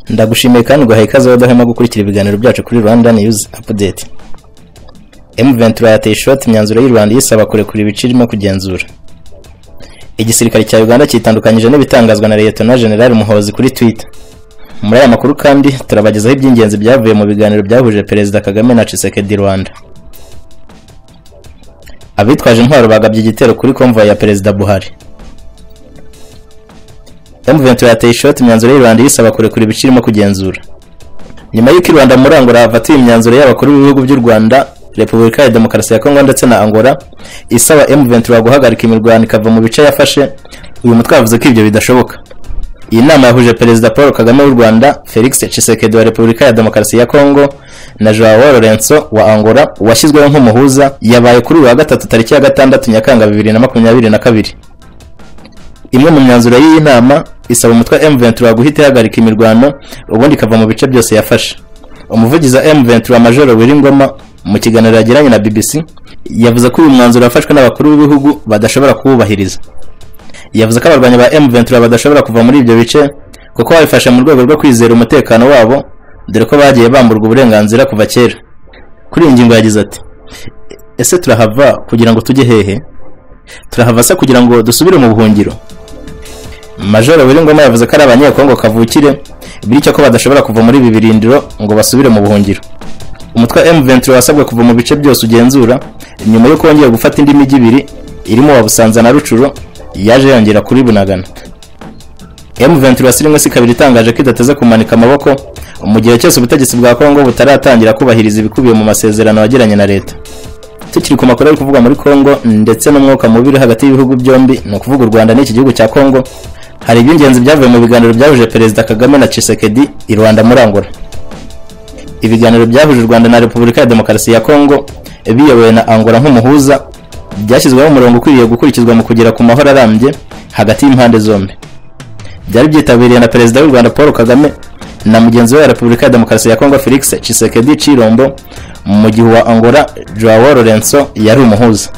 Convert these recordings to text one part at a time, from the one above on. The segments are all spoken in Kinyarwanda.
Ndagushimiye kandi nguhaye ikaze udahwema gukurikira ibiganiro byacu kuri Rwanda News Update. M23 yateye ishoti imyanzuro y'u Rwanda yisaba kurekura ibice irimo kugenzura. Igisirikare cya Uganda cyitandukanyije n'ibitangazwa na Lieutenant General Muhoozi kuri Twitter. Muri aya makuru kandi turabagezaho iby'ingenzi byavuye mu biganiro byahuje Perezida Kagame na Tshisekedi Rwanda. Abitwaje intwaro bagabye igitero kuri convoy ya Perezida Buhari. M23 yateye ishoti imyanzuro y'u Rwanda yisaba kurekura ibice irimo kugenzura. Nyuma y'uko i Rwanda muri Angola hafatiwe imyanzuro y'abakuru b'ibihugu by'u Rwanda, Repubulika ya Demokarasi ya Kongo ndetse na Angola isaba M23 guhagarika imirwano ikava mu bice yafashe, uyu mutwe wavuze ko ibyo bidashoboka. Iyi nama yahuje Perezida Paul Kagame w'u Rwanda, Felix Tshisekedi wa Repubulika ya Demokarasi ya Kongo na Joao Lourenço wa Angola washyizweho nk'umuhuza, yabaye kuri uyu wa gatatu tariki ya 6 Nyakanga 2022. Imwe mu myanzuro y'iyi nama isaba umutwe M23 guhita ihagarika imirwano ubundi ikava mu bice byose yafashe. Umuvugizi wa M23 Major Willy Ngoma mu kiganiro yagiranye na BBC yavuze ko uyu mwanzuro wafashwe n'abakuru b'ibihugu badashobora kuwubahiriza. Yavuze ko abarwanyi ba M23 badashobora kuva muri ibyo bice kuko babifashe mu rwego rwo kwizera umutekano wabo, dore ko bagiye bamburwa uburenganzira kuva kera. Kuri iyi ngingo yagize ati: "Ese turahava kugira ngo tujye hehe? Turahava se kugira ngo dusubire mu buhungiro?" Major Willy Ngoma yavuze ko ari abanyekongo kavukire, bityo ko badashobora kuva muri ibi birindiro ngo basubire mu buhungiro. Umutwe M23 wasabwe kuva mu bice byose ugenzura nyuma yo kongera gufata indi mijyi ibiri irimo wa Busanza na Rucuro, yaje yongera kuri Bunagana. M23 sirimwe si kabiri itangaje ko idateze kumanika amaboko mu gihe cyose ubutegetsi bwa Kongo butaratangira kubahiriza ibikubiye mu masezerano yagiranye na leta. Tukiri ku makuru ari kuvugwa muri Kongo ndetse n'umwuka mubi hagati y'ibihugu byombi, ni ukuvuga u Rwanda n'iki gihugu cya Kongo, hari iby'ingenzi byavuye mu biganiro byahuje Perezida Kagame na Tshisekedi i Rwanda muri Angola. Ibiganiro byahuje u Rwanda na Repubulika ya Demokarasi ya Kongo biyobowe na Angola nk'umuhuza byashyizweho umurongo ukwiriye gukurikizwa mu kugera ku mahoro arambye hagati y'impande zombi. Byari byitabiriye na Perezida w'u Rwanda Paul Kagame na mugenzi we wa Repubulika ya Demokarasi ya Kongo Felix Tshisekedi Tshilombo, mu gihe wa Angola Joao Lourenço yari umuhuza.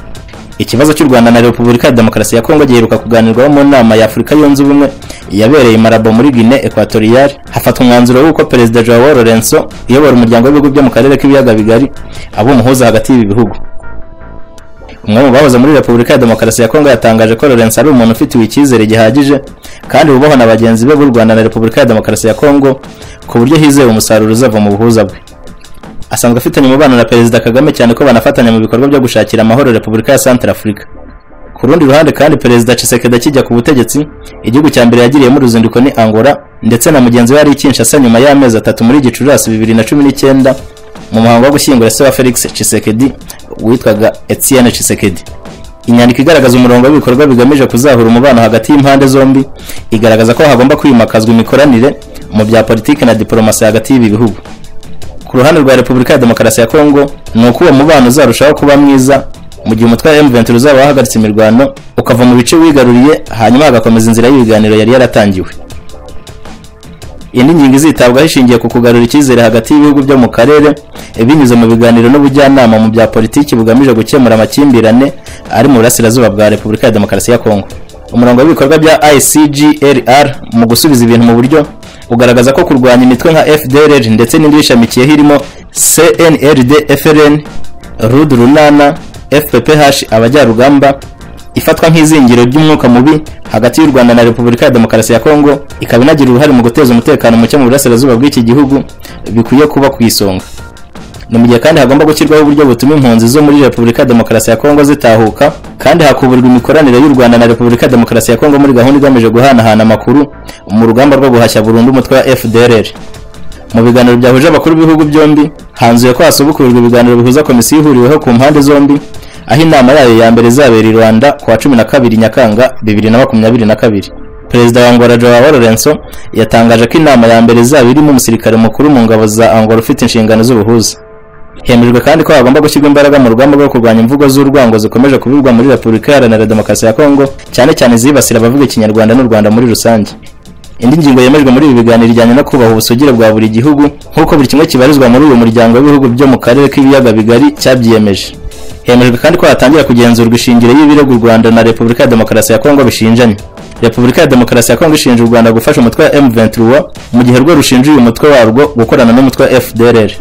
Ikibazo cy'u Rwanda na Repubulika ya Demokarasi ya Kongo giheruka kuganirwaho mu nama ya Afurika yunze ubumwe yabereye i Malabo muri Guinée Equatoriale, hafatwa umwanzuro w'uko Perezida Joao Lourenço uyobora umuryango w'ibihugu byo mu karere k'ibiyaga bigari aba umuhuza hagati y'ibi bihugu. Umwe mu bahoze muri Repubulika ya Demokarasi ya Kongo yatangaje ko Lourenço ari umuntu ufitiwe icyizere gihagije kandi wubahwa na bagenzi be b'u Rwanda na Repubulika ya Demokarasi ya Kongo, ku buryo hizewe umusaruro uzava mu buhuza bwe. Asanzwe afitanye umubano na Perezida Kagame cyane ko banafatanya mu bikorwa byo gushakira amahoro Repubulika ya Centrafrica. Ku rundi ruhande kandi Perezida Tshisekedi akijya ku butegetsi, igihugu cya mbere yagiriyemo uruzinduko ni Angola, ndetse na mugenzi we yari i Kinshasa nyuma y'amezi 3 muri Gicurasi 2019 mu muhango wo gushyingura se wa Felix Tshisekedi witwaga Etienne Tshisekedi. Inyandiko igaragaza umurongo w'ibikorwa bigamije kuzahura umubano hagati y'impande zombi igaragaza ko hagomba kwimakazwa imikoranire mu bya politiki na diplomasi hagati y'ibi bihugu. Ku ruhande rwa Repubulika ya Demokarasi ya Kongo ni uko uwo mubano uzarushaho kuba mwiza mu gihe umutwe wa M23 uzaba wahagaritse imirwano ukava mu bice wigaruriye, hanyuma hagakomeza inzira y'ibiganiro yari yaratangiwe. Indi ngingo izitabwaho ishingiye ku kugarura icyizere hagati y'ibihugu byo mu karere binyuze mu biganiro n'ubujyanama mu bya politiki bugamije gukemura amakimbirane ari mu burasirazuba bwa Repubulika ya Demokarasi ya Kongo. Umurongo w'ibikorwa bya ICGLR mu gusubiza ibintu mu buryo ugaragaza ko kurwanya imitwe nka FDLR ndetse n'indi ishamikiyeho irimo CNRD, FRN, RUD Runana, FPPH abajyarugamba ifatwa nk'izingiro ry'umwuka mubi hagati y'u Rwanda na Repubulika ya Demokarasi ya Kongo, ikaba inagira uruhare mu guteza umutekano muke mu burasirazuba bw'iki gihugu, bikwiye kuba ku isonga. Ni mu gihe kandi hagomba gushyirwaho uburyo butuma impunzi zo muri Repubulika ya Demokarasi ya Kongo zitahuka, kandi hakuburwa imikoranire y'u Rwanda na Repubulika ya Demokarasi ya Kongo muri gahunda igamije guhanahana amakuru mu rugamba rwo guhashya burundu umutwe wa FDLR. Mu biganiro byahuje abakuru b'ibihugu byombi hanzuye ko hasubukurirwa ibiganiro bihuza komisiyo ihuriweho ku mpande zombi, aho inama yayo ya mbere izabera i Rwanda ku wa 12 Nyakanga 2022. Perezida wa Angola Joao Lourenço yatangaje ko inama ya mbere izaba irimo umusirikare mukuru mu ngabo za Angola ufite inshingano z'ubuhuza. Hemejwe kandi ko hagomba gushyirwa imbaraga mu rugamba rwo kurwanya imvugo z'urwango zikomeje kubibwa muri Repubulika Iharanira Demokarasi ya Kongo, cyane cyane zibasira abavuga Ikinyarwanda n'u Rwanda muri rusange. Indi ngingo yemejwe muri ibi biganiro ijyanye no kubaha ubusugire bwa buri gihugu nk'uko buri kimwe kibarizwa muri uyu muryango w'ibihugu byo mu karere k'ibiyaga bigari cyabyiyemeje. Hemejwe kandi ko hatangira kugenzurwa ishingiro y'ibirego u Rwanda na Repubulika ya Demokarasi ya Kongo bishinjanye. Repubulika ya Demokarasi ya Kongo ishinja u Rwanda gufasha umutwe wa M23, mu gihe rwo rushinja uyu mutwe warwo gukorana n'umutwe wa FDLR.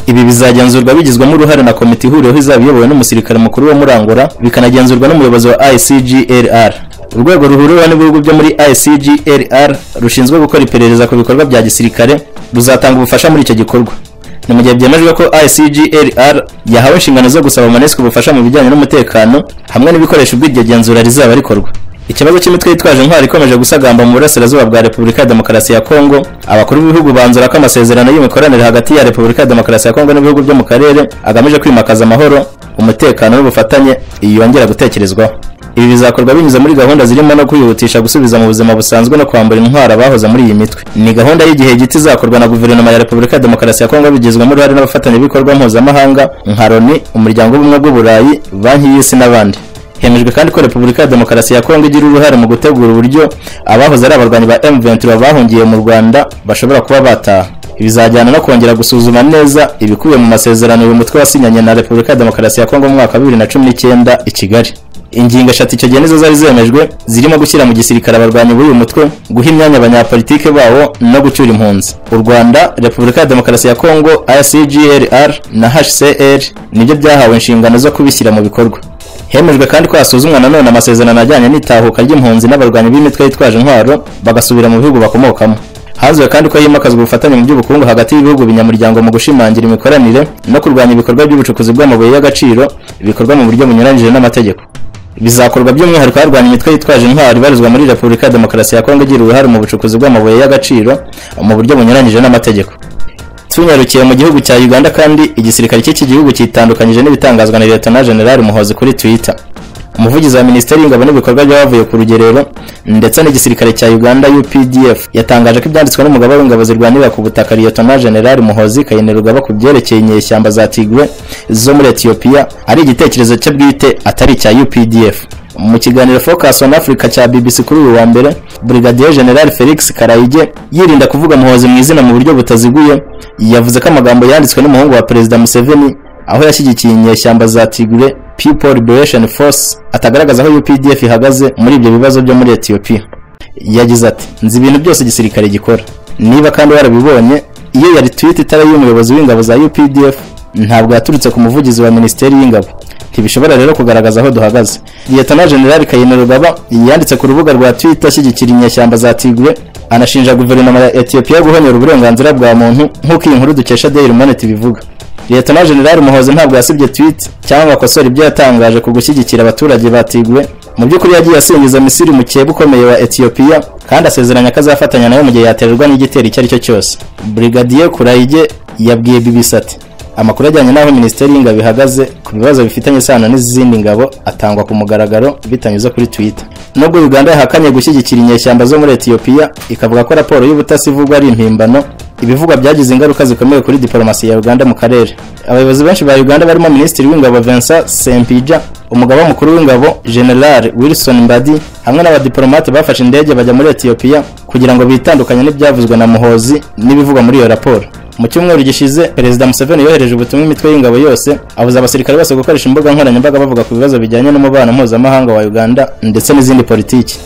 Ibi bizagenzurwa bigizwemo uruhare na komite ihuriweho izaba iyobowe n'umusirikare mukuru wo muri Angola, bikanagenzurwa n'umuyobozi wa ICGLR. Urwego ruhuriweho n'ibihugu byo muri ICGLR rushinzwe gukora iperereza ku bikorwa bya gisirikare ruzatanga ubufasha muri icyo gikorwa. Ni mu gihe byemejwe ko ICGLR yahawe inshingano zo gusaba MONUSCO ubufasha mu bijyanye n'umutekano hamwe n'ibikoresho by'iryo genzura rizaba rikorwa. Ikibazo cy'imitwe yitwaje intwaro ikomeje gusagamba mu burasirazuba bwa Repubulika ya Demokarasi ya Kongo, abakuru b'ibihugu banzura ko amasezerano y'imikoranire hagati ya Repubulika ya Demokarasi ya Kongo n'ibihugu byo mu karere agamije kwimakaza amahoro, umutekano n'ubufatanye yongera gutekerezwaho. Ibi bizakorwa binyuze muri gahunda zirimo no kwihutisha gusubiza mu buzima busanzwe no kwambura intwaro abahoze muri iyi mitwe. Ni gahunda y'igihe gito izakorwa na Guverinoma ya Repubulika ya Demokarasi ya Kongo bigizwemo uruhare n'abafatanyabikorwa mpuzamahanga nka Loni, Umuryango w'Ubumwe bw'Uburayi, Banki y'Isi n'abandi. Hemejwe kandi ko Repubulika ya Demokarasi ya Kongo igira uruhare mu gutegura uburyo abahoze ari abarwanyi ba M23 bahungiye mu Rwanda bashobora kuba bataha. Bizajyana no kongera gusuzuma neza ibikubiye mu masezerano uyu mutwe wasinyanye na Repubulika ya Demokarasi ya Kongo mu mwaka wa 2019 i Kigali. Ingingo eshatu icyo gihe nizo zari zemejwe, zirimo gushyira mu gisirikare abarwanyi b'uyu mutwe, guha imyanya abanyapolitike bawo no gucyura impunzi. U Rwanda, Repubulika ya Demokarasi ya Kongo, ICGLR na HCR nibyo byahawe inshingano zo kubishyira mu bikorwa. Hemejwe kandi ko hasuzumwa nanone amasezerano ajyanye n'itahuka ry'impunzi n'abarwanyi b'imitwe yitwaje intwaro bagasubira mu bihugu bakomokamo. Hanzuwe kandi ko himakazwa ubufatanye mu by'ubukungu hagati y'ibihugu binyamuryango mu gushimangira imikoranire no kurwanya ibikorwa by'ubucukuzi bw'amabuye y'agaciro bikorwa mu buryo bunyuranyije n'amategeko. Bizakorwa by'umwihariko harwanya imitwe yitwaje intwaro ibarizwa muri Repubulika ya Demokarasi ya Kongo igira uruhare mu bucukuzi bw'amabuye y'agaciro mu buryo bunyuranyije n'amategeko. Tunyarukiye mu gihugu cya Uganda kandi, igisirikare cy'iki gihugu cyitandukanyije n'ibitangazwa na Lieutenant General Muhoozi kuri Twitter. Umuvugizi wa Minisiteri y'Ingabo n'ibikorwa by'abavuye ku rugerero ndetse n'igisirikare cya Uganda UPDF yatangaje ko ibyanditswe n'umugaba w'ingabo zirwanira ku butaka Lieutenant General Muhoozi Kainerugaba ku byerekeye inyeshyamba za Tigray zo muri Ethiopia ari igitekerezo cye bwite atari icya UPDF. Mu kiganiro Focus on Africa cya BBC kuri uyu wa mbere, Brigadier General Felix Karayige yirinda kuvuga Muhoozi mu izina mu buryo butaziguye, yavuze ko amagambo yanditswe n'umuhungu wa Perezida Museveni aho yashyigikiye inyeshyamba za Tigray People Liberation Force atagaragaza aho UPDF ihagaze muri ibyo bibazo byo muri Ethiopia. Yagize ati: "Nzi ibintu byose igisirikare gikora. Niba kandi warabibonye, iyo yari tweet itari y'umuyobozi w'ingabo za UPDF, ntabwo yaturutse ku muvugizi wa Minisiteri y'Ingabo. Ntibishobora rero kugaragaza aho duhagaze." Lieutenant General Kainerugaba yanditse ku rubuga rwa Twitter ashyigikira inyeshyamba za Tigray, anashinja guverinoma ya Ethiopia guhonyora uburenganzira bwa muntu nk'uko iyi nkuru dukesha Daily Monitor ibivuga. Lieutenant General Muhoozi ntabwo yasibye tweet cyangwa ngo akosore ibyo yatangaje ku gushyigikira abaturage ba Tigray. Mu by'ukuri yagiye asingiza Misiri mukeba ukomeye wa Ethiopia kandi asezeranya ko azafatanya nayo mu gihe yaterwa n'igitero icyo ari cyo cyose. Brigadier Kurayige yabwiye BBC ati: "Amakuru ajyanye n'aho Minisiteri y'Ingabo ihagaze ku bibazo bifitanye isano n'izindi ngabo atangwa ku mugaragaro bitanyuze kuri Twitter." Nubwo Uganda yahakanye gushyigikira inyeshyamba zo muri Ethiopia, ikavuga ko raporo y'ubutasi ivugwa ari impimbano, ibivugwa byagize ingaruka zikomeye kuri diplomasi ya Uganda mu karere. Abayobozi benshi ba Uganda barimo Minisitiri w'Ingabo Vincent Sempija, umugaba mukuru w'ingabo General Wilson Mbadi hamwe n'abadiplomate bafashe indege bajya muri Ethiopia kugira ngo bitandukanye n'ibyavuzwe na Muhoozi n'ibivugwa muri iyo raporo. Mu cyumweru gishize, Perezida Museveni yohereje ubutumwa imitwe y'ingabo yose, abuza abasirikare bose gukoresha imbuga nkoranyambaga bavuga ku bibazo bijyanye n'umubano mpuzamahanga wa Uganda ndetse n'izindi politiki.